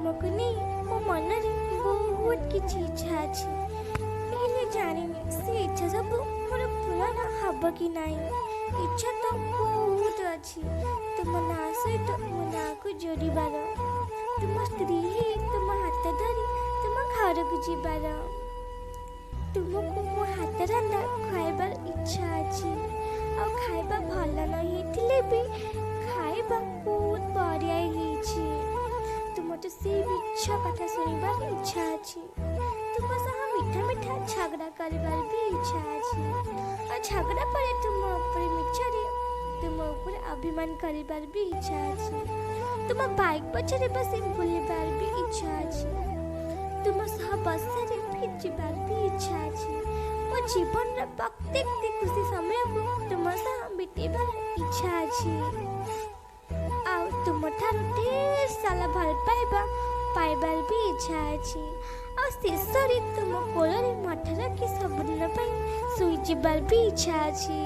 ତୁମକୁ ନେଇ ମୋ ମନରେ ବହୁତ କିଛି ଇଚ୍ଛା ଅଛି, ହେଲେ ଜାଣିନି ସେ ଇଚ୍ଛା ସବୁ ମୋର ପୂରଣ ହବ କି ନାହିଁ। ଇଚ୍ଛା ତ ବହୁତ ଅଛି ତୁମ ନାଁ ସହିତ ମୋ ନାଁକୁ ଯୋଡ଼ିବାର, ତୁମ ସ୍ତ୍ରୀ ହେଇ ତୁମ ହାତ ଧରି ତୁମ ଘରକୁ ଯିବାର। ତୁମକୁ ମୋ ହାତ ରନ୍ଧା ଖୁଆଇବାର ଇଚ୍ଛା ଅଛି, ଆଉ ଖାଇବା ଭଲ ନ ହେଇଥିଲେ ବି ଖାଇବା ବହୁତ ବଢ଼ିଆ ହେଇଛି। ତୁମଠୁ ସେଇ ମିଛ କଥା ଶୁଣିବାର ଇଚ୍ଛା ଅଛି। ତୁମ ସହ ମିଠା ମିଠା ଝଗଡ଼ା କରିବାର ବି ଇଚ୍ଛା ଅଛି, ଆଉ ଝଗଡ଼ା ପରେ ତୁମ ଉପରେ ମିଛରେ ତୁମ ଉପରେ ଅଭିମାନ କରିବାର ବି ଇଚ୍ଛା ଅଛି। ତୁମ ବାଇକ୍ ପଛରେ ବସି ବୁଲିବାର ବି ଇଚ୍ଛା ଅଛି। ତୁମ ସହ ବର୍ଷାରେ ଭିଜିବାର ବି ଇଚ୍ଛା ଅଛି। ମୋ ଜୀବନର ପ୍ରତ୍ୟେକଟି ଖୁସି ସମୟକୁ ତୁମ ସହ ବିତେଇବାର ଇଚ୍ଛା ଅଛି, ଆଉ ତୁମଠାରୁ ଢେର ସାରା ଭଲ ପାଇବା ପାଇବାର ବି ଇଚ୍ଛା ଅଛି, ଆଉ ଶେଷରେ ତୁମ କୋଳରେ ମାଥ ରଖି ସବୁଦିନ ପାଇଁ ଶୋଇଯିବାର ବି ଇଚ୍ଛା ଅଛି।